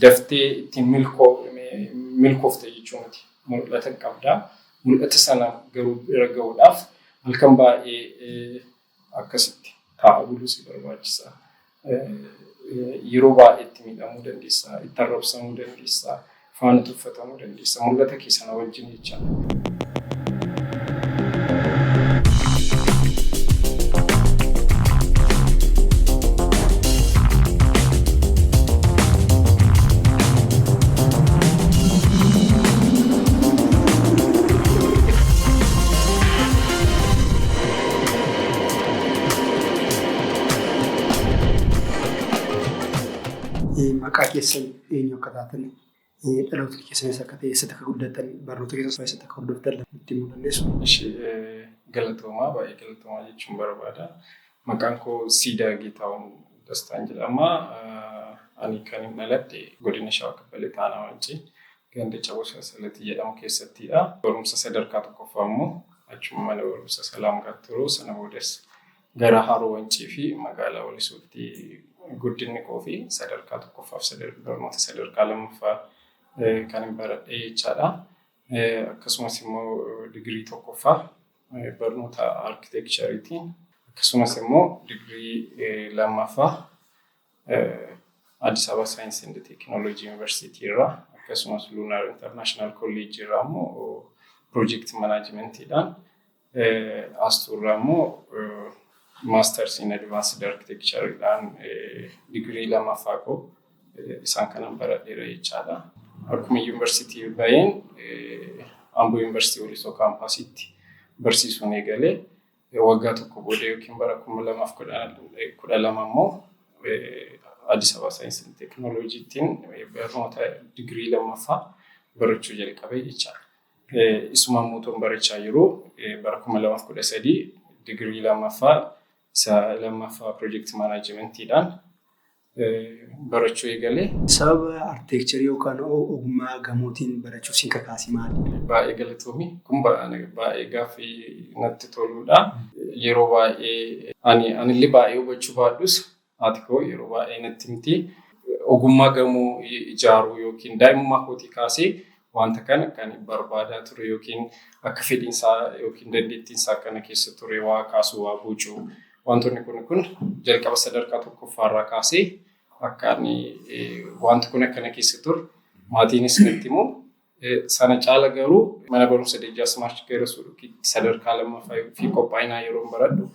Daftee ittiin milkoofte jechuu miti. Mul'ata qabdaa. Mul'ata sana garuu bira gahuudhaaf halkan baay'ee akkasitti taa'aa buluu si barbaachisa. Yeroo baay'ee itti miidhamuu dandeessa, itti arrabsamuu dandeessa, faana tuffatamuu dandeessa. Mul'ata kee sana wajjin jechaadha. Maqaa keessan eenyu akka taatan, dhaloota keessanis akka ta'e, eessatti akka guddatan, barnoota keessan eessatti akka hordoftan nutti himuu dandeessu? Ishi, galatoomaa, baay'ee galatoomaa jechuun barbaada. Maqaan koo Siidaa Geetahuun Dastaan jedhama. Ani kan hin dhaladhe godina Shawaa Kibba Lixaa Aanaa Wancii ganda Caboo Sansalatii jedhamu keessattidha. Barumsa sadarkaa tokkoffaa immoo achuma mana barumsa Salaam Gaatturoo, sana boodas gara Haroo Wancii fi magaalaa Walisootti guddinni koo fi sadarkaa tokkoffaaf barnoota sadarkaa lammaffaa kan hin baradhe jechaadha. Akkasumas immoo digirii tokkoffaa barnoota arkitekchariitiin, akkasumas immoo digirii lammaffaa Addis Ababa Science and Technology University irraa, akkasumas Lunar International College irraa immoo Project Managementiidhaan, Astuu irraa immoo Masters in Advanced Architecture'dhaan digirii lammaffaa koo isaan kanan baradheera jechaadha. Akkuma yuunivarsiitii baheen Amboo Yuunivarsiitii Walisoo kaampaasiitti barsiisuun eegalee, waggaa tokko booda yookiin bara 2012 immoo Addis Ababa Science and Technology'ttiin barnoota digirii lammaffaa barachuu jalqabe jechaadha. Isuma immoo barachaa jiru bara 2013 digirii lammaffaa isa lammaffaa Project Managementiidhaan barachuu eegale. Sababa arkitekcherii yookaan ogummaa gamootiin barachuuf siin kakaase maali? Baay'ee galatoomi. Kun baay'ee gaaffii natti toludha. Yeroo baay'ee ani anillee baay'ee hubachuu baadhus, haati koo yeroo baay'ee natti himti. Ogummaa gamoo ijaaruu yookiin daa'imummaa kootii kaasee wanta kana kan barbaadaa ture yookiin akka fedhiinsaa yookiin dandeettiinsaa kana keessa ture, waa kaasuu, waa bocuu, wantoonni kun jalqaba sadarkaa tokkoffaarraa kaasee akka ani wanti kun akkana keessa ture maatiinis natti himu. Sana caala garuu mana barumsa Dejjaasmaach Garasuu sadarkaa lammaffaa fi qophaa'inaa yeroo baradhu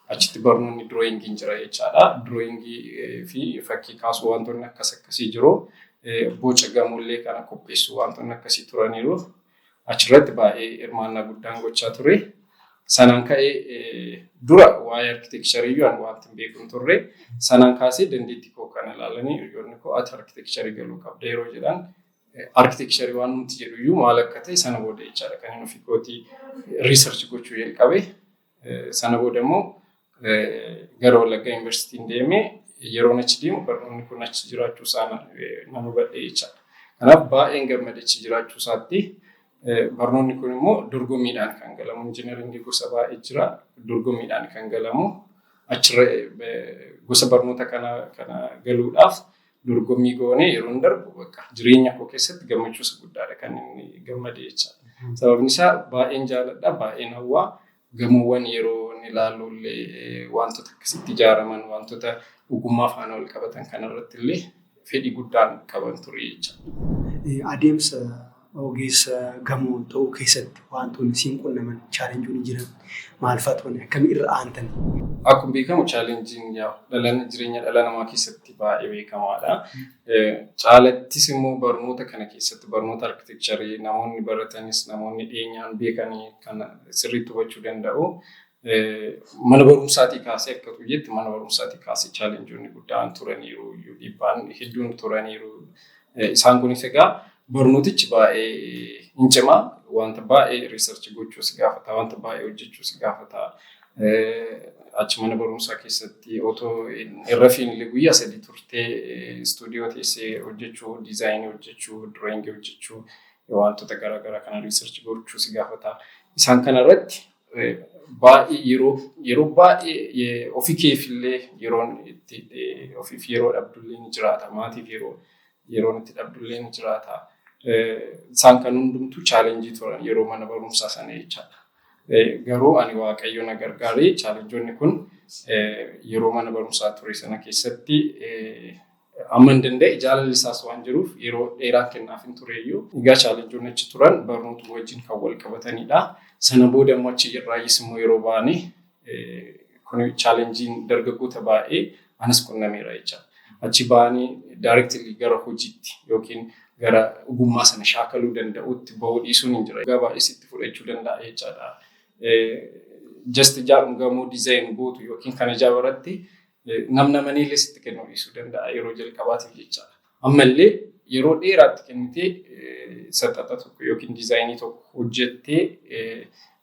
achitti barnoonni drawingiin jira jechaadha. Drawingii fi fakkii kaasuu, wantoonni akkas akkasii jiru. Boca gamoollee kana qopheessuu, wantoonni akkasii turaniiru. Achirratti baay'ee hirmaannaa guddaan gochaa ture. Sanaan ka'ee dura waa'ee arkitekcharii iyyuu ani wanti hin beeku hin turre. Sanaan kaasee dandeettii koo kana ilaalanii hiriyoonni koo ati arkitekcharii galuu qabda yeroo jedhan, arkitekcharii waan nuti jedhu iyyuu maal akka ta'e sana booda jechaadha kan inni ofii kootii research gochuu jalqabe. Sana booda immoo gara Wallaggaa Yuunivarsiitiin deemee yeroon achi deemu barnoonni kun achi jiraachuu isaa nan hubadhe jechaadha. Kanaaf baay'een gammade achi jiraachuu isaatti. Barnoonni kun immoo dorgommiidhaan kan galamu, injiinaringii gosa baay'ee jira, dorgommiidhaan kan galamu. Achirra gosa barnoota kana galuudhaaf dorgommii goonee yeroon darbu bakka jireenya koo keessatti gammachuu isa guddaadha kan inni gammade jechaadha. Sababni isaa baay'een jaaladha, baay'een hawwaa. Gamoowwan yeroo inni ilaalu illee wantoota akkasitti ijaaraman, wantoota ogummaa faana wal qabatan kanarratti illee fedhii guddaan qaban ture jechaadha. Adeemsa ogeessa gamoo ta'uu keessatti wantoonni siin qunnaman, challengeoonni jiran maal fa'aa turan, akkamii irra aantan? Akkuma beekamu challengeiin jireenya dhala namaa keessatti baay'ee beekamaadha. Caalattis immoo barnoota kana keessatti, barnoota arkitekcharii namoonni baratanis, namoonni dhiyeenyaan beekanii kana sirriitti hubachuu danda'u. Mana barumsaatii kaasee, akka tuyyetti mana barumsaatii kaasee challengeoonni guddaan turaniiru, dhiibbaan hedduun turaniiru. Isaan kunis egaa barnootichi baay'ee hin cimaa, wanta baay'ee research gochuu si gaafata, wanta baay'ee hojjechuu si gaafata. Achi mana barumsaa keessatti otoo hin rafiin illee guyyaa 3 turtee istuudiyoo teessee hojjechuu, designii hojjechuu, drawingii hojjechuu, wantoota garaagaraa kana research gochuu si gaafata. Isaan kanarratti baay'ee yeroo baay'ee ofii keef illee yeroon itti ofiif yeroo dhabdullee ni jiraata. Maatiif yeroo Yeroon itti dhabdullee ni jiraata. Isaan kan hundumtuu challenge turan yeroo mana barumsaa sana jechaadha. Garuu ani Waaqayyo na gargaaree challengeonni kun yeroo mana barumsaa ture sana keessatti amma hin danda'e jaalalli isaas waan jiruuf yeroo dheeraa kennaaf hin tureyyuu. Egaa challengeonni achi turan barnoota wajjin kan wal qabatanidha. Sana booda immoo achi irraayis immoo yeroo baane kun challengeiin dargaggoota baay'ee anas qunnameera jechaadha. Achi ba'anii directly gara hojiitti yookiin gara ogummaa sana shaakaluu danda'utti bahuu dhiisuun hin jira. Egaa baay'ee sitti fudhachuu danda'a jechaadha. Just ijaaruun gamoo design gootu yookiin kana ijaaruratti namna maniillee sitti kennuu dhiisuu danda'a yeroo jalqabaatiif jechaadha. Ammallee yeroo dheeraatti kennitee saxaxa tokko yookiin designii tokko hojjettee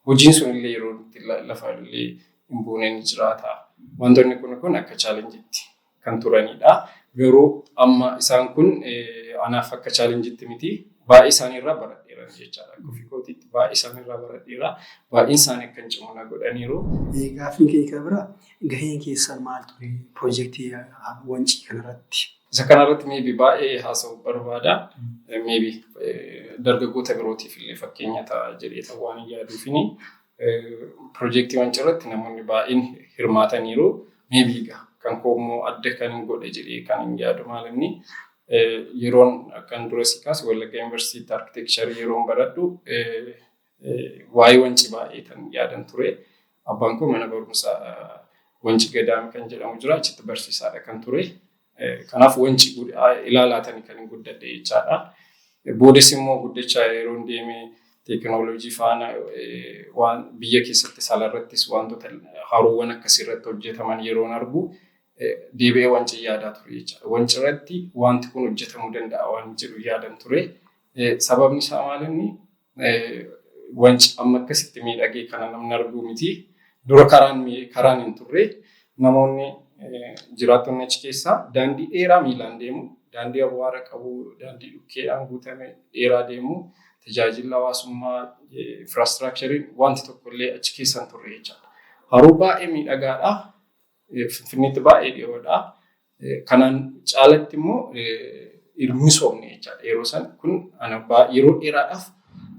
hojiin sun illee yeroo itti lafa illee hin buune ni jiraata. Wantoonni kun akka challengeitti kan turanidha. Garuu amma isaan kun anaaf akka challengeitti miti. Baay'ee isaaniirraa baradheera jechaadha. Akka ofii kootiitti baay'ee isaaniirraa baradheera. Baay'een isaanii akka hin cimu na godhaniiru. Gaaffiin keenya kan biraa, gaheen keessan maal ture piroojeektii Wancii kanarratti? Isa kanarratti maybe baay'ee haasa'uu barbaada. Maybe dargaggoota birootiif illee fakkeenya ta'a jedhee ta'uu waan hin yaaduufini. Piroojeektii Wancii irratti namoonni baay'een hirmaataniiru. Maybe kan koo immoo adda kan hin godhe jedhee kan hin yaadu maal inni, yeroon akkan dura si kaase Wallagga Yuunivarsiitii architecture yeroon baradhu waa'ee Wancii baay'ee kan yaadan ture. Abbaan koo mana barumsaa Wancii Gadaam kan jedhamu jira, achitti barsiisaadha kan ture. Kanaaf Wancii ilaalaatanii kan hin guddadhe jechaadha. Boodas immoo guddachaa yeroon deeme teekinooloojii faana waan biyya keessatti salarrattis wantoota haroowwan akkasii irratti hojjetaman yeroon argu deebi'ee Wancii yaadaa ture jechaadha. Wancii irratti wanti kun hojjetamuu danda'a waan jedhu yaadan ture. Sababni isaa maal, inni Wanci amma akkasitti miidhagee kana namni arguu miti. Dura karaan hin turre, namoonni jiraattonni achi keessaa daandii dheeraa miilaan deemu. Daandii awwaara qabu, daandii dhukkeedhaan guutame dheeraa deemu. Tajaajilli hawaasummaa, infrastructureiin wanti tokkollee achi keessa hin turre jechaadha. Haroo baay'ee miidhagaadha. Finfinneetti baay'ee dhiyoodha. Kanaan caalatti immoo misoomne jechaadha. Yeroo san kun yeroo dheeraadhaaf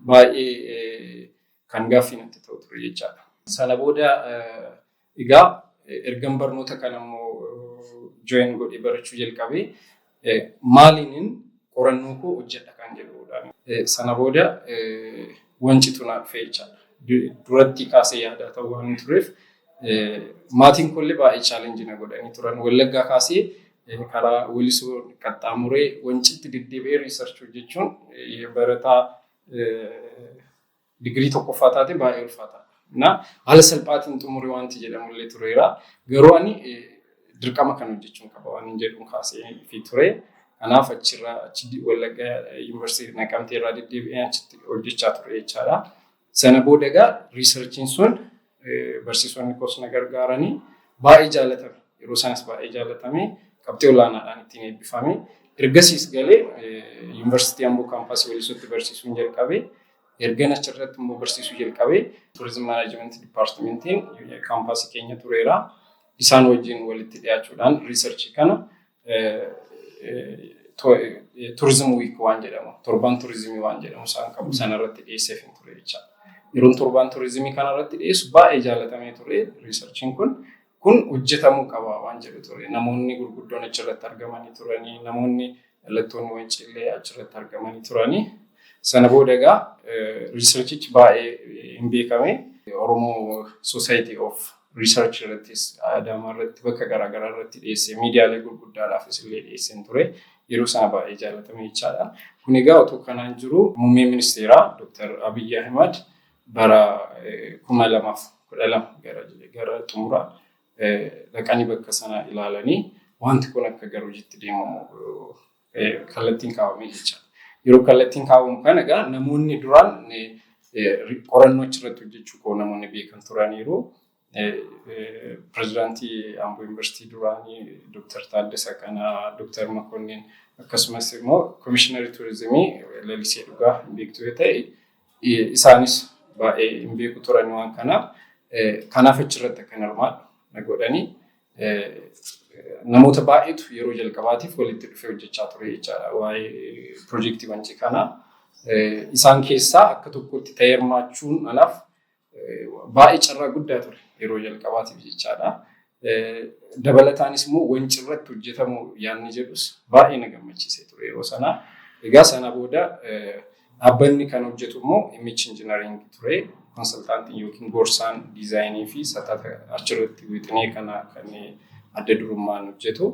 baay'ee kan gaaffii natti ta'u ture jechaadha. Sana booda egaa ergan barnoota kana immoo join godhee barachuu jalqabee maaliinin qorannoo koo hojjedha kan jedhudha. Sana booda Wancitu naa dhufe jechaadha. Duratti kaasee yaadaa ta'uu waan tureef maatiin koollee baay'ee challenge na godhanii turan. Wallaggaa kaasee karaa Walisoo qaxxaamuree Wancitti deddeebi'ee research hojjechuun barataa digirii tokkoffaa taate baay'ee ulfaataadha. Na haala salphaatiin xumure wanti jedhamullee tureera. Garuu ani dirqama kan hojjechuun qaba waan hin jedhuun kaasee fi ture. Kanaaf achirraa achi Wallaggaa Yuunivarsiitii Naqamtee irraa deddeebi'ee achitti hojjechaa ture jechaadha. Sana booda egaa researchiin sun barsiisonni koos na gargaaranii baay'ee jaalatame. Yeroo sanas baay'ee jaalatame. Qabxii olaanaadhaan ittiin eebbifame. Ergasiis galee Yuunivarsiitii Amboo kaampaasii Walisootti barsiisuun jalqabe. Ergan achirratti immoo barsiisuu jalqabee tourism management departmentiin kaampaasii keenya tureera. Isaan wajjin walitti dhiyaachuudhaan researchii kana tourism week waan jedhamu, torbaan turizimii waan jedhamu isaan qabu sanarratti dhiyeesseef hin ture jechaadha. Yeroon torbaan turizimii kanarratti dhiyeessu baay'ee jaalatamee ture researchiin kun. Kun hojjetamuu qaba waan jedhu ture. Namoonni gurguddoon achirratti argamanii turanii, namoonni dhalattoonni Wanciillee achirratti argamanii turanii. Sana booda egaa researchichi baay'ee hin beekame. Oromoo Society of Research irrattis, Adaamaa irratti, bakka garaagaraa irratti dhiyeessee miidiyaalee gurguddaadhaafis illee dhiyeesseen ture. Yeroo sana baay'ee jaalatame jechaadha. Kun egaa otoo kanaan jiru muummeen ministeeraa Dr. Abiyyi Ahimad bara 2012 gara xumuraa dhaqanii bakka sana ilaalanii wanti kun akka gara hojiitti deemamu kallattiin kaawwame jechaadha. Yeroo kallattiin kaawwamu kana egaa namoonni duraan qorannoo achirratti hojjechuu koo namoonni beekan turaniiru. Pirezidaantii Amboo Yuunivarsiitii duraanii Dr. Taaddasa Qanaa, Dr. Makonnin, akkasumas immoo Komishiinarii Turizimii Lalisee Dhugaa hin beektu yoo ta'e, isaanis baay'ee hin beeku turan waan kana. Kanaaf achirratti akkan hirmaadhu na godhanii. Namoota baay'eetu yeroo jalqabaatiif walitti dhufee hojjechaa ture jechaadha waa'ee piroojeektii Wancii kanaa. Isaan keessaa akka tokkotti ta'ee hirmaachuun anaaf baay'ee carraa guddaa ture yeroo jalqabaatiif jechaadha. Dabalataanis immoo Wancii irratti hojjetamu yaadni jedhus baay'ee na gammachiisee ture yeroo sanaa. Egaa sana booda dhaabbanni kan hojjetu immoo MH Engineering ture. Consultantiin yookiin gorsaan diizaayinii fi saxaxa achirratti wixinee kana kan adda durummaan hojjetu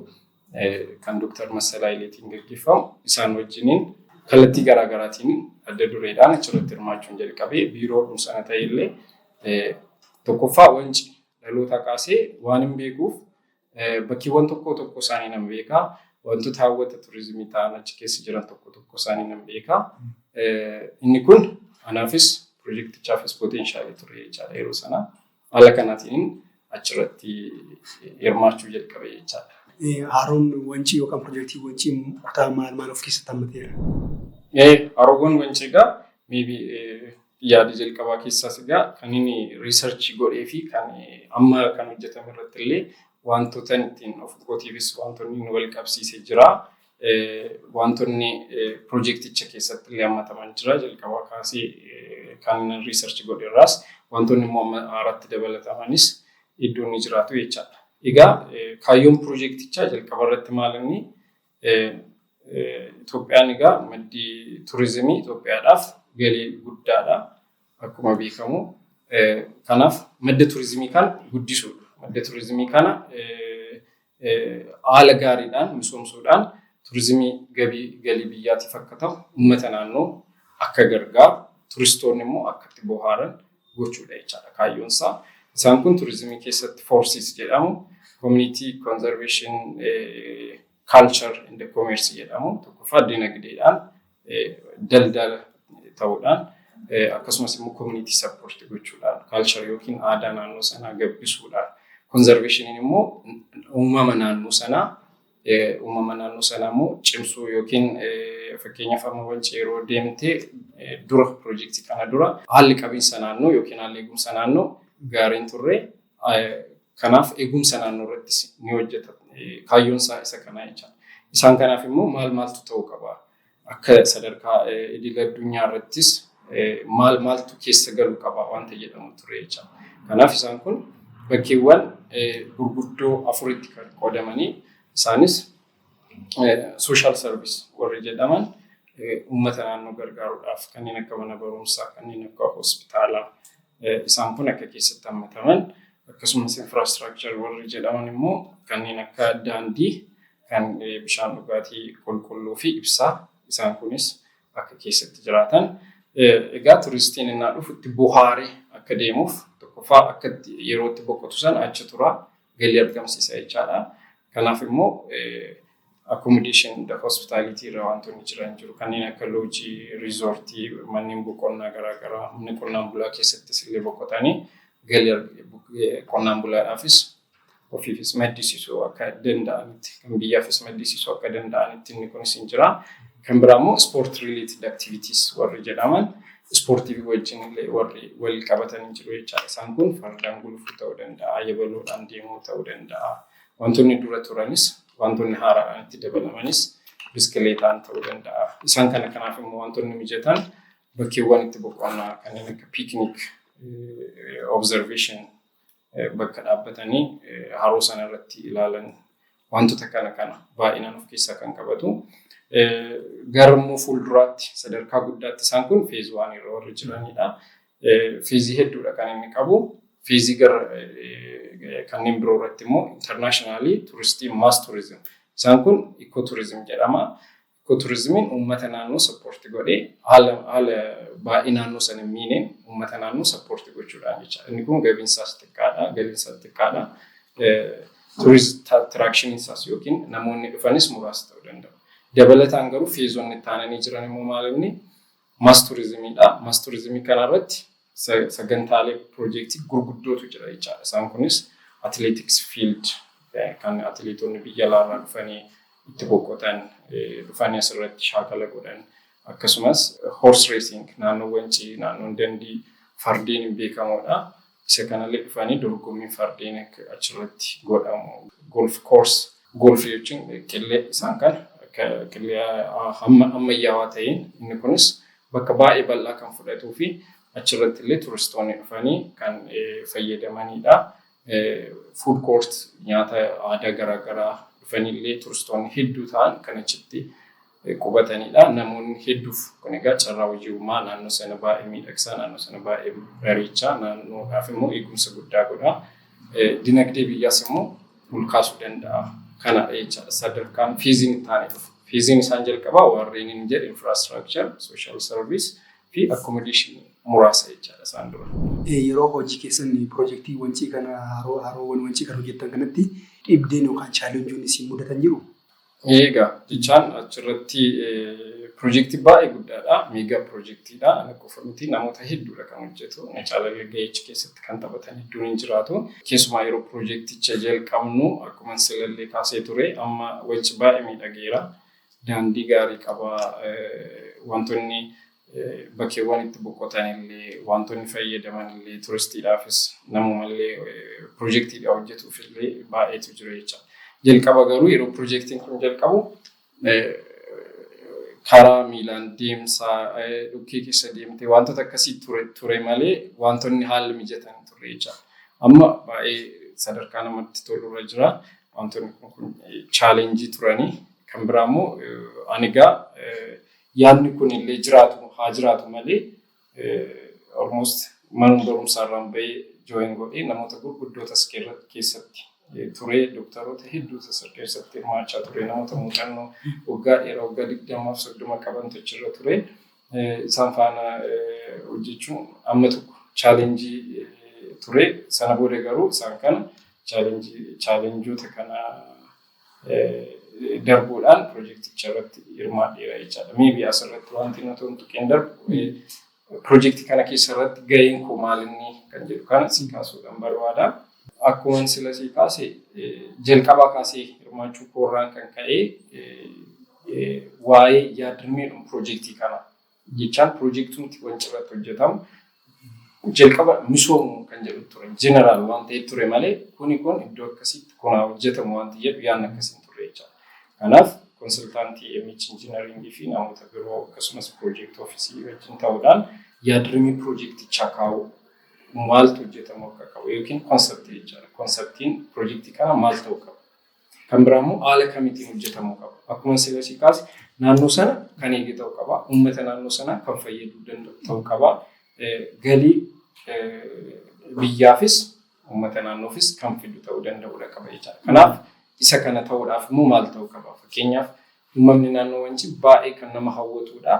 kan Dr. Massalaa Hayileetiin gaggeeffamu, isaan wajjiniin kallattii garaagaraatiin adda dureedhaan achirratti hirmaachuun jalqabee. Biiroo sana ta'e illee, tokkoffaa Wanci dhaloota kaasee waan hin beekuuf bakkeewwan tokko tokko isaanii nan beekaa. Wantoota hawwata turizimii ta'an achi keessa jiran tokko tokko isaanii nan beekaa. Inni kun anaafis piroojeektichaafis potentialii ture jechaadha yeroo sana. Haala kanaatiin achirratti hirmaachuu jalqabe jechaadha. Haroon Wancii yookaan piroojeektii Wancii kutaa maal maal of keessatti hammateera? Haroowwan Wancii egaa maybe yaada jalqabaa keessaas egaa kan inni researchii godhee fi kan amma kan hojjetame irratti illee wantoota ittiin of kootiifis wantoonni inni wal qabsiisee jira. Wantoonni piroojeekticha keessatti illee hammataman jira. Jalqabaa kaasee kan researchii godhe irraas wantoonni immoo amma haaraatti dabalatamanis iddoon ni jiraatu jechaadha. Egaa kaayyoon piroojeektichaa jalqaba irratti maal inni? Itoophiyaan egaa maddii turizimii Itoophiyaadhaaf galii guddaadha akkuma beekamu. Kanaaf madda turizimii kana guddisuudha. Madda turizimii kana haala gaariidhaan misoomsuudhaan turizimii galii biyyaatiif akka ta'u, uummata naannoo akka gargaaru, turistoonni immoo akka itti bohaaran gochuudha jechaadha kaayyoon isaa. Isaan kun turizimii keessatti four Cs jedhamu. Community, conservation, culture and commerce jedhamu. Tokkoffaa dinagdeedhaan daldala ta'uudhaan, akkasumas immoo community support gochuudhaan, culture yookiin aadaa naannoo sanaa gabbisuudhaan, conservationiin immoo uumama naannoo sanaa immoo cimsuu, yookiin fakkeenyaaf amma Wancii yeroo deemtee, dura piroojeektii kana dura haalli qabiinsa naannoo yookiin haalli eegumsa naannoo gaariin turre. Kanaaf eegumsa naannoo irrattis ni hojjeta. Kaayyoon isaa isa kana jechaadha. Isaan kanaaf immoo maal maaltu ta'uu qaba? Akka sadarkaa idil addunyaa irrattis maal maaltu keessa galuu qaba wanta jedhamu ture jechaadha. Kanaaf isaan kun bakkeewwan gurguddoo afuritti kan qoodamanii, isaanis social service warri jedhaman uummata naannoo gargaaruudhaaf kanneen akka mana barumsaa, kanneen akka hospitaalaa, isaan kun akka keessatti hammataman, akkasumas infrastructure warri jedhaman immoo kanneen akka daandii, kan bishaan dhugaatii qulqulluu fi ibsaa, isaan kunis akka keessatti jiraatan. Egaa turistiin innaa dhufu itti bohaaree akka deemuuf, tokkoffaa akka yeroo itti boqotu sana achi turaa galii argamsiisa jechaadha. Kanaaf immoo accommodation, hospitality irra wantoonni jiran jiru, kanneen akka loojii, resortii, manneen boqonnaa garaagaraa, manni qonnaan bulaa keessattis illee boqotanii galii qonnaan bulaadhaafis ofiifis maddisiisuu akka danda'anitti, kan biyyaafis maddisiisuu akka danda'anitti inni kunis hin jira. Kan biraa immoo sport related activities warri jedhaman, ispoortii wajjin illee warri wal qabatanii jiru jechaadha. Isaan kun fardaan gulufuu ta'uu danda'a, yabaloodhaan deemuu ta'uu danda'a. Wantoonni dura turanis, wantoonni haaraadhaan itti dabalamanis biskileetaan ta'uu danda'a. Isaan kana kanaaf immoo wantoonni mijatan bakkeewwan itti boqonnaa kanneen akka picnic, observation, bakka dhaabbatanii haroo sana irratti ilaalan, wantoota kana kana baay'inaan of keessaa kan qabatu. Gara immoo fuulduraatti sadarkaa guddaatti, isaan kun phase one irra warri jiranidha. Phaseii hedduudha kan inni qabu. Phaseii gara kanneen biroo irratti immoo internationalii turistii, mass tourism. Isaan kun ecotourism jedhama. Ecotourismiin uummata naannoo support godhee haala baay'ee naannoo sana hin miineen uummata naannoo support gochuudhaan jecha. Inni kun gabiinsaas xiqqaadha. Galiinsaas xiqqaadha. Tourist attractioniin isaas yookiin namoonni dhufanis muraasa ta'uu danda'u. Dabalataan garuu phaseonni itti aananii jiran immoo maal inni? Mass tourismiidha. Mass tourismii kanarratti sagantaalee piroojeektii gurguddootu jira jechaadha. Isaan kunis athletics field kan atileetonni biyya alaarraa dhufanii itti boqotan, dhufanii asirratti shaakala godhan, akkasumas horse racing, naannoo Wancii, naannoon Dandii fardeen beekamoodha. Isa kanallee dhufanii dorgommiin fardeen achirratti godhamu. Golf course Golfii jechuun qillee isaan kana qillee ammayyaawaa ta'een inni kunis bakka baay'ee bal'aa kan fudhatuu fi achirratti illee turistoonni dhufanii kan fayyadamanidha. Food court, nyaata aadaa garaagaraa dhufanii illee turistoonni hedduu ta'an kan achitti qubatanidha. Namoonni hedduuf kun egaa carraa hojii uumaa, naannoo sana baay'ee miidhagsaa, naannoo sana baay'ee bareechaa, naannoodhaaf immoo eegumsa guddaa godha. Dinagdee biyyaas immoo ol kaasuu danda'a. Kana jechaadha sadarkaan phaseiin itti aanee dhufu. Phaseiin isaan jalqabaa warreen inni jedhe infrastructure, social service fi accommodation muraasa jechaadha isaan dura. Yeroo hojii keessan piroojeektii Wancii kana, haroowwan Wancii kana hojjettan kanatti dhibdeen yookaan challengeoonni isin mudatan jiru? Egaa jechaan achirratti piroojeektii baay'ee guddaadha. Mega piroojeektiidha. Ana qofa miti, namoota hedduudha kan hojjetu. Na caalallee gahee keessatti kan taphatan hedduun hin jiraatu. Keessumaa yeroo piroojeekticha jalqabnu, akkuma silallee kaasee ture, amma Wanci baay'ee miidhageera. Daandii gaarii qaba. Wantoonni bakkeewwan itti boqotan illee, wantoonni fayyadaman illee, turistiidhaafis namumallee piroojeektiidha hojjetuuf illee baay'eetu jira jecha. Jalqaba garuu yeroo piroojeektiin kun jalqabu karaa miilaan deemsaa, dhukkee keessa deemtee, wantoota akkasii ture malee wantoonni haalli mijatan ture jecha. Amma baay'ee sadarkaa namatti tolurra jira. Wantoonni kun challenge turanii. Kan biraa immoo ani egaa yaadni kun illee jiraatu haa jiraatu malee, almost manuma barumsaarraan bahee join godhee namoota gurguddoota keessatti ture, dooktaroota hedduutu as keessatti hirmaachaa ture, namoota muuxannoo waggaa dheeraa, waggaa 20f 30 qabantu achirra ture. Isaan faana hojjechuun amma tokko challenge ture. Sana booda garuu isaan kana challengeoota kana darbuudhaan piroojeekticha irratti hirmaadheera jechaadha. Maybe asirratti wanti nuti hin tuqeen darbu, piroojeektii kana keessa irratti gaheen koo maalinni kan jedhu kana si kaasuudhaan barbaada. Akkuma sila si kaase, jalqabaa kaasee hirmaachuu koorraan kan ka'e, waa'ee yaadrimeedhuma piroojeektii kana jechaan, piroojeektumti Wanci irratti hojjetamu jalqaba misoomuu kan jedhu ture. General waan ta'eef ture malee kuni kun iddoo akkasiitti kun haa hojjetamu wanti jedhu yaadni akkasiin ture jechaadha. Kanaaf consultantii MH Engineering fi namoota biroo akkasumas project office wajjin ta'uudhaan yaadrimee piroojeektichaa kaa'uu, maaltu hojjetamuu akka qabu yookiin conceptii jechaadha. Conceptiin piroojeektii kanaa maal ta'uu qaba? Kan biraa immoo haala kamiitiin hojjetamuu qaba? Akkuma sila si kaase, naannoo sana kan eege ta'uu qaba. Uummata naannoo sanaa kan fayyaduu danda'u ta'uu qaba. Galii biyyaafis uummata naannoofis kan fidu ta'uu danda'uudha qaba jechaadha. Kanaaf isa kana ta'uudhaaf immoo maal ta'uu qaba? Fakkeenyaaf, uumamni naannoo Wancii baay'ee kan nama hawwatudha.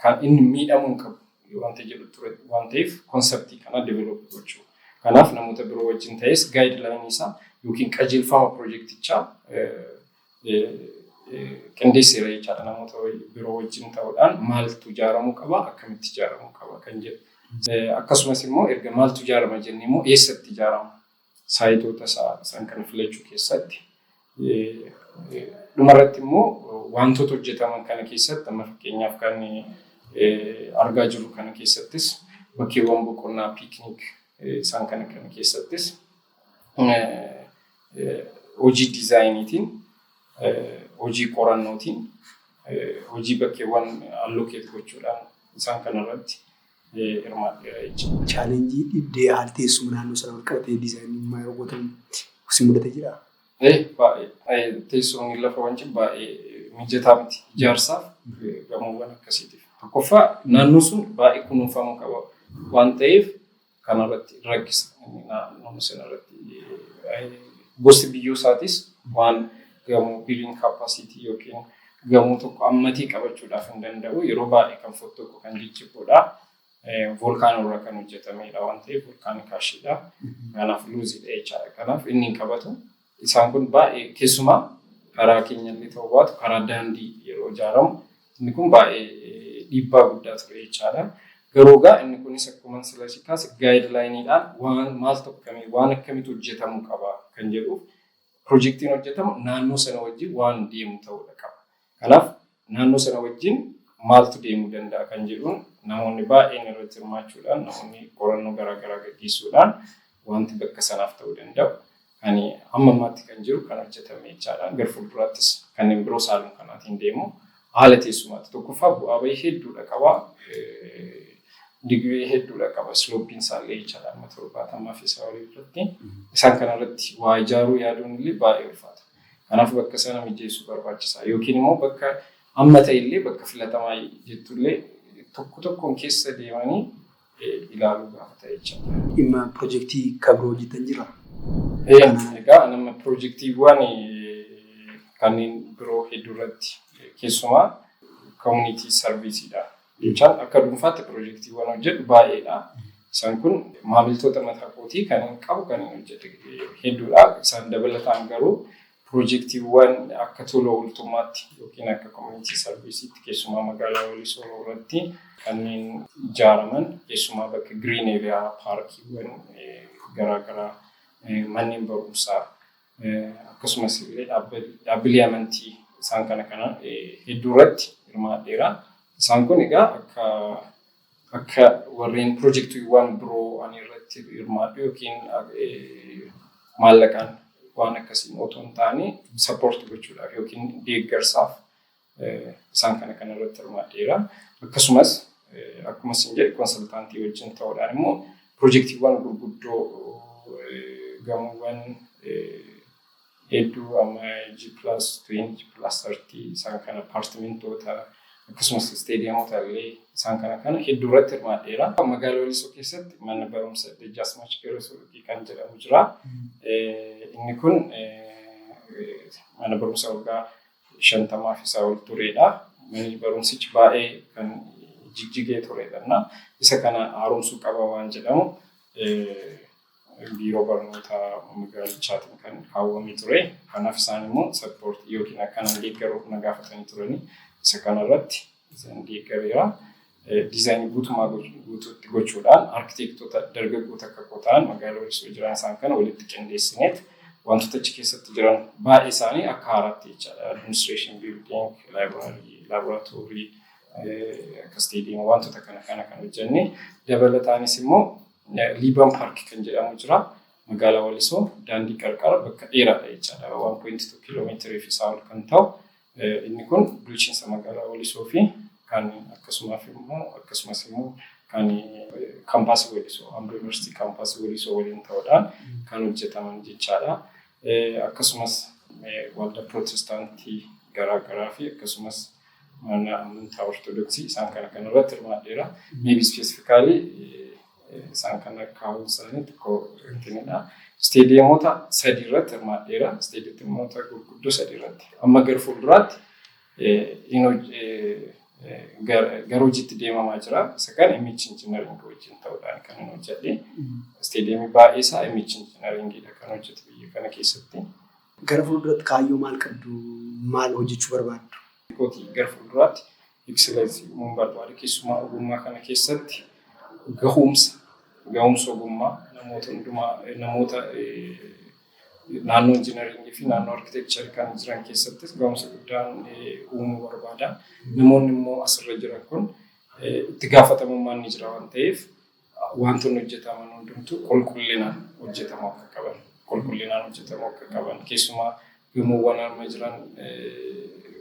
Kan inni miidhamuu hin qabu wanta jedhu ture waan ta'eef conceptii kana develop gochuu. Kanaaf namoota biroo wajjin ta'es guidelineii isaa yookiin qajeelfama piroojeektichaa qindeesseera jechaadha. Namoota biroo wajjin ta'uudhaan maaltu ijaaramuu qaba, akkamitti ijaaramuu qaba kan jedhu. Akkasumas immoo erga maaltu ijaarama jennee immoo eessatti ijaarama? Siteoota isaa isaan kana filachuu keessatti, dhumarratti immoo wantoota hojjetaman kana keessatti, amma fakkeenyaaf kan argaa jirru kana keessattis, bakkeewwan boqonnaa, picnic, isaan kana kana keessattis hojii designiitiin, hojii qorannootiin, hojii bakkeewwan allocate gochuudhaan isaan kanarratti hirmaadheera jechuudha. Challenge, dhibdee haala teessuma naannoo sana wal qabatee designii yeroo gootan si mudate jiraa? Baay'ee. Teessumni lafa Wancii baay'ee mijataa miti ijaarsaaf, gamoowwan akkasiitiif. Tokkoffaa, naannoon sun baay'ee kunuunfamuu qaba waan ta'eef kanarratti rakkisa. Naannoo sanarratti gosti biyyoo isaatis waan gamoo building capacity yookiin gamoo tokko ammatii qabachuudhaaf hin danda'u. Yeroo baay'ee kan fottoqu, kan jijjigudha. Volcano irraa kan hojjetamedha waan ta'eef volcanic ashiidha. Kanaaf looseiidha jechaadha. Kanaaf inni hin qabatu. Isaan kun baay'ee, keessumaa karaa keenyallee ta'uu baatu, karaa daandii yeroo ijaaramu inni kun baay'ee dhiibbaa guddaa ture jechaadha. Garuu egaa inni kunis akkuma sila si kaase guidelineiidhaan waan maaltu akkamii, waan akkamiitu hojjetamuu qaba kan jedhuuf, piroojeektiin hojjetamu naannoo sana wajjin waan deemu ta'uudha qaba. Kanaaf naannoo sana wajjin maaltu deemuu danda'a kan jedhuun namoonni baay'een irratti hirmaachuudhaan, namoonni qorannoo garaagaraa gaggeessuudhaan wanti bakka sanaaf ta'uu danda'u Kan amma ammaatti kan jiru kan hojjetame jechaadha. Gara fuulduraattis kanneen biroo saaluma kanaatiin deemu. Haala teessumaatti tokkoffaa bu'aa bahii hedduudha qaba. Digirii hedduudha qaba. Slopeiin isaallee jechaadha, amma 70 fi isaa olii irratti. Isaan kanarratti waa ijaaruu yaaduun illee baay'ee ulfaata. Kanaaf bakka sana mijeessuu barbaachisaa. Yookiin immoo bakka amma ta'e illee, bakka filatamaa jettullee, tokko tokkoon keessa deemanii ilaaluu gaafata jechaadha. Dhimma piroojeektii kan biroo hojjetan jira? Egaa nama piroojeektiiwwan kanneen biroo hedduu irratti, keessumaa community serviceiidha. Jechaan akka dhuunfaatti piroojeektiiwwan hojjedhu baay'eedha. Isaan kun maamiltoota mataa kootii kan hin qabu, kan hin hojjedhu hedduudha. Isaan dabalataan garuu piroojeektiiwwan akka tola ooltummaatti yookiin akka community serviceiitti keessumaa magaalaa Walisoo irratti kanneen ijaaraman, keessumaa bakka green area, paarkiiwwan garaagaraa, manneen barumsaa, akkasumas illee dhaabbilee amantii, isaan kana kana hedduu irratti hirmaadheera. Isaan kun egaa akka warreen piroojeektiiwwan biroo ani irratti hirmaadhu yookiin maallaqaan waan akkasiin otoo hin taane, support gochuudhaaf yookiin deeggarsaaf isaan kana kana irratti hirmaadheera. Akkasumas akkuma isin jedhe, consultantii wajjin ta'uudhaan immoo piroojeektiiwwan gurguddoo, gamoowwan hedduu amma G+20, G+30, isaan kana, apartmentoota, akkasumas isteediyeemota illee, isaan kana kana hedduu irratti hirmaadheera. Magaalaa Walisoo keessatti mana barumsa Dejjaasmaach Geresologii kan jedhamu jira. Inni kun mana barumsa waggaa 50f isaa ol turedha. Manni barumsichi baay'ee kan jijjigee turedha. Isa kana haaromsuu qaba waan jedhamu biiroo barnootaa magaalichaatiin kan kaawwamee ture. Kanaaf isaan immoo supportii yookiin akkanaan deeggaruuf na gaafatanii turanii, isa kanarratti isaan deeggareera. Designii guutumaa guutuutti gochuudhaan arkiteektota dargaggoota akka koo ta'an magaalaa Walisoo jiran isaan kana walitti qindeessineet wantoota achi keessatti jiran baay'ee isaanii akka haaraatti jechaadha. Administration building, library, laaboraatoorii, akka isteediyeemii, wantoota kana kana kan hojjenne. Dabalataanis immoo Liiban Paark kan jedhamu jira. Magaalaa Walisoo daandii qarqara bakka dheeraadha jechaadha. 1.2 kiiloomeetirii fi isaa ol kan ta'u. Inni kun bulchiinsa magaalaa Walisoo fi kan akkasumas immoo kan kaampaasii Walisoo, Amboo Yuunivarsiitii kaampaasii Walisoo waliin ta'uudhaan kan hojjetaman jechaadha. Akkasumas waldaa pirootestaantii garaa garaa fi akkasumas mana amantaa Ortodoksii, isaan kana kanarratti hirmaadheera. Maybe specifically isaan kana kaa'uun isaanii xiqqoo intinidha. Isteediyeemota sadii irratti hirmaadheera. Isteediyeemota gurguddoo sadii irratti. Amma gara fuulduraatti gara hojiitti deemamaa jira. Isa kan MH Engineering wajjin ta'uudhaan kan inni hojjedhe. Isteediyeemii baay'ee isaa MH Engineeringidha kan hojjetu biyya kana keessatti. Gara fuulduratti kaayyoo maal qabdu? Maal hojjechuu barbaaddu? Kootii gara fuulduraatti excellence uumuun barbaada. Keessumaa ogummaa kana keessatti gahumsa ogummaa namoota hundumaa, namoota naannoo injiinaringii fi naannoo architectureii kan jiran keessattis gahumsa guddaan uumuu barbaada. Namoonni immoo asirra jiran kun itti gaafatamummaan ni jira waan ta'eef, wantoonni hojjetaman hundumtuu qulqullinaan hojjetamuu akka qaban, keessumaa gamoowwan amma jiran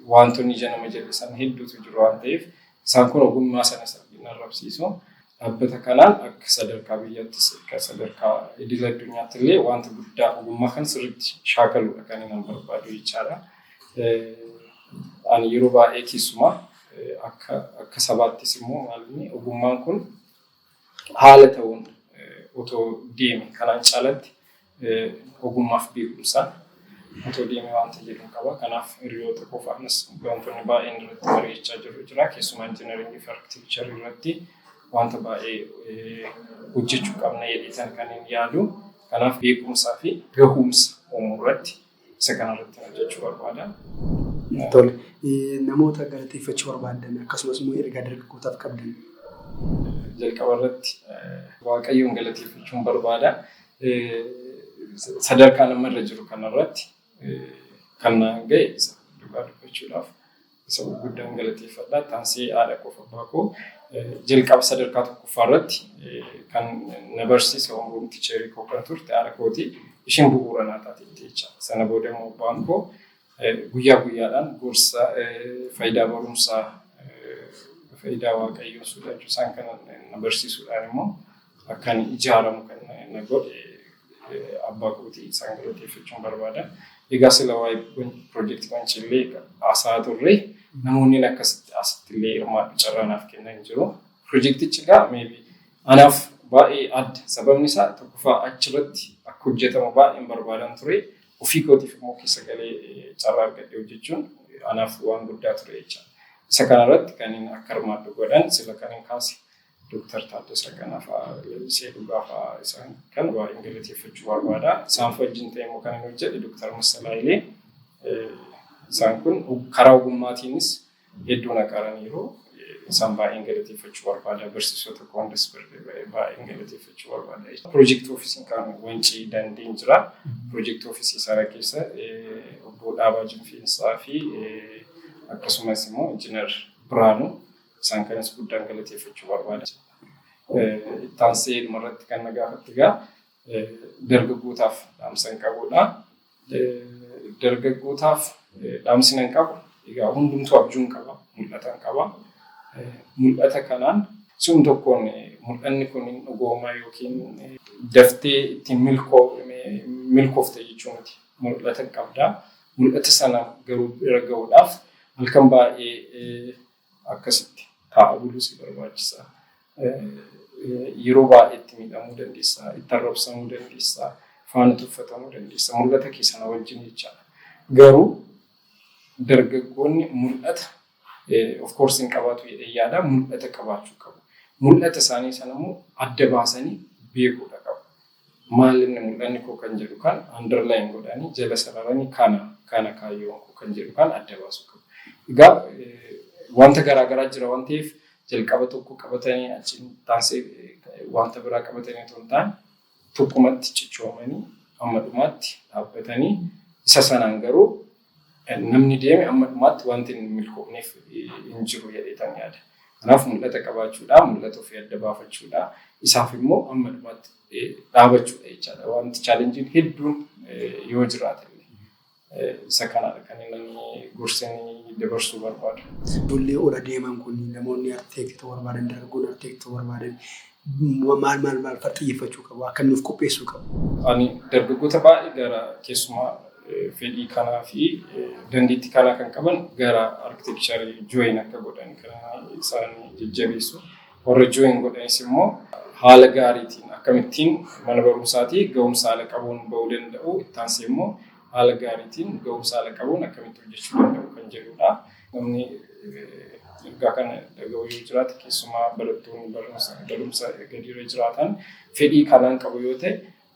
wantoonni ija nama jallisan hedduutu jiru waan ta'eef, isaan kun ogummaa sana hin arrabsiisu. Dhaabbata kanaan akka sadarkaa biyyaattis, akka sadarkaa idil addunyaatti illee wanta guddaa ogummaa kan sirriitti shaakaluudha kan inni barbaadu jechaadha. Ani yeroo baay'ee keessumaa akka sabaattis immoo maalinni ogummaan kun haala ta'uun otoo deeme, kanaan caalatti ogummaaf beekumsaan otoo deeme wanta jedhu qaba. Kanaaf hiriyoota qofaanis wantoonni baay'een irratti mari'achaa jirru jira. Keessumaa injiinaringii fi architectureii irratti wanta baay'ee hojjechuu qabna jedheetan kan hin yaadu. Kanaaf beekumsaa fi gahumsa uumuu irratti, isa kanarratti hojjechuu barbaada. Tole. Namoota galateeffachuu barbaadan, akkasumas immoo ergaa dargaggootaaf qabdan. Jalqaba irratti Waaqayyoon galateeffachuun barbaada. Sadarkaa namarra jiru kanarratti kan naan ga'e isa, dhugaa dubbachuudhaaf isa guddaan galateeffadha. Taansee haadha koo fi abbaa koo. Jalqaba sadarkaa tokkoffaa irratti kan na barsiise, homeroom teacherii koo kan turte haadha kooti. Isheen bu'uura naa taateetti jecha. Sana booda immoo abbaan koo guyyaa guyyaadhaan gorsa faayidaa barumsaa, faayidaa Waaqayyoon sodaachuu isaan kana na barsiisuudhaan immoo akka ani ijaaramu kan na godhe abbaa kootii, isaan galateeffachuun barbaada. Egaa sila waa'ee piroojeektii Wanciillee haasa'aa turre, namoonni akkasitti asitti illee hirmaadhu carraa naaf kennan jiru. Piroojeektichi egaa maybe anaaf baay'ee adda. Sababni isaa tokkoffaa achirratti akka hojjetamu baay'een barbaadan ture. Ofii kootiif immoo keessa galee carraa argadhee hojjechuun anaaf waan guddaa ture jecha. Isa kanarratti kan inni akka hirmaadhu godhan sila kan hin kaase Dooktar Taaddasaa Ganaa fa'aa, Lalisee Dhugaa fa'aa, isaan kan baay'een galateeffachuu barbaada. Isaan wajjin ta'e immoo kan inni hojjedhe Dooktar Massalaa Hayilee. Isaan kun karaa ogummaatiinis hedduu na qaraniiru. Isaan baay'een galateeffachuu barbaada. Barsiisota koo hundas baay'een galateeffachuu barbaada. Piroojeektii ofiisiin kan Wancii Dandiin jira. Piroojeektii ofiisii sana keessa obbo Dhaabaa Jinfiinsaa fi akkasumas immoo Injiinar Biraanuu, isaan kanas guddaan galateeffachuu barbaada. Ittaansee dhumarratti kan na gaafatte egaa dargaggootaaf dhaamsa hin qabudha. Dargaggootaaf dhaamsi nan qabu egaa hundumtuu abjuun qaba, mul'ata qaba. Mul'ata kanaan sun tokkoon mul'anni kun hin dhugooma yookiin daftee ittiin milkoofte jechuu miti. Mul'ata qabda. Mul'ata sana garuu bira gahuudhaaf halkan baay'ee akkasitti taa'aa buluu si barbaachisa. Yeroo baay'ee itti miidhamuu dandeessa, itti arrabsamuu dandeessa, faana tuffatamuu dandeessa. Mul'ata kee sana wajjin jechaadha. Garuu dargaggoonni mul'ata of course hin qabaatu jedhee yaada, mul'ata qabaachuu qabu. Mul'ata isaanii sana immoo adda baasanii beekuudha qabu. Maal inni mul'anni koo kan jedhu kan underline godhanii jala sararanii, kana kaayyoon koo kan jedhu kan adda baasuu qabu. Egaa wanta garaa garaa jira waan ta'eef, jalqaba tokko qabatanii achiin taansee wanta biraa qabatanii otoo hin taane, tokkumatti cichoomanii amma dhumaatti dhaabbatanii, isa sanaan garuu namni deeme amma dhumaatti wanti hin milkoofneef hin jiru jedheetan yaada. Kanaaf mul'ata qabaachuudha, mul'ata ofii adda baafachuudha, isaaf immoo amma dhumaatti dhaabachuudha jechaadha. Wanti challengeiin hedduun yoo jiraate illee isa kanadha kan inni gorsanii dabarsuu barbaadu. Ijoollee ol adeeman kun, namoonni architectii ta'uu barbaadan, dargaggoonni architectii ta'uu barbaadan maal maal maal fa'a xiyyeeffachuu qabu? Akkamiin of qopheessuu qabu? Ani dargaggoota baay'ee gara keessumaa fedhii kanaa fi dandeettii kanaa kan qaban gara architecturii join akka godhan kan isaan jajjabeessu. Warra join godhanis immoo haala gaariitiin akkamittiin mana barumsaatii ga'umsa haala qabuun bahuu danda'u, ittaansee immoo haala gaariitiin ga'umsa haala qabuun akkamitti hojjechuu danda'u kan jedhudha. Namni ergaa kana dhaga'u yoo jiraate, keessumaa barattoonni barumsa gadiirra jiraatan, fedhii kanaan qabu yoo ta'e,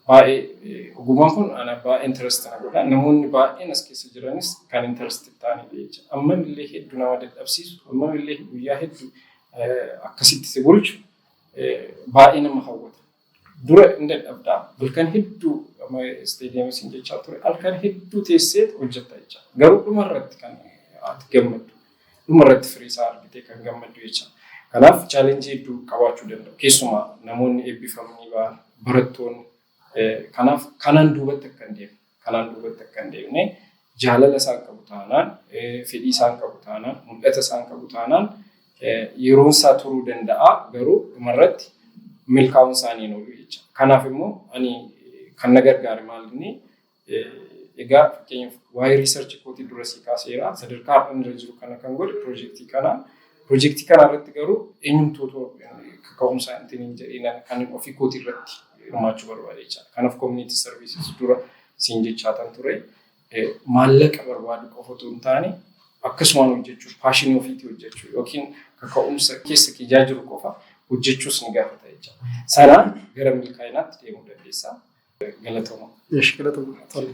baay'ee ogummaan kun ana baay'ee interest na godha. Namoonni baay'een as keessa jiranis kan interest ta'anidha jechuudha. Ammam illee hedduu nama dadhabsiisu, ammam illee guyyaa hedduu akkasitti si bulchu, baay'ee nama hawwata. Dura hin dadhabdaa, halkan hedduu isteediyeemii siin jechaa ture, halkan hedduu teessee hojjetta jecha. Garuu dhumarratti kan ati gammaddu, dhumarratti firii isaa argitee kan gammaddu jecha. Kanaaf challengeii hedduu qabaachuu danda'u. Keessumaa namoonni eebbifamanii ba'an, barattoonni. Kanaaf kanaan duubatti akka hin deemne, kanaan duubatti akka hin deemne, jaalala isaan qabu taanaan, fedhii isaan qabu taanaan, mul'ata isaan qabu taanaan, yeroon isaa turuu danda'a, garuu dhumarratti milkaa'uun isaanii hin oolu jecha. Kanaaf immoo ani kan na gargaare maal inni, egaa fakkeenyaaf waa'ee researchii kootii dura sii kaaseera. Sadarkaa har'a irra jiru kana kan godhe piroojeektii kana. Piroojeektii kana irratti garuu eenyumtuu otoo kaka'umsa hin jedhiin kan ofii kootii irratti hirmaachuu barbaade jechaadha. Kanaaf community services dura siin jechaatan ture. Maallaqa barbaadu qofa otoo hin taane, akkasumaan hojjechuu, passionii ofiitii hojjechuu yookiin kaka'umsa keessa kijaa jiru qofa hojjechuus ni gaafata jechaadha. Sanaan gara milkaa'inaatti deemuu dandeessa. Galatooma. Eesh, galatooma. Tole.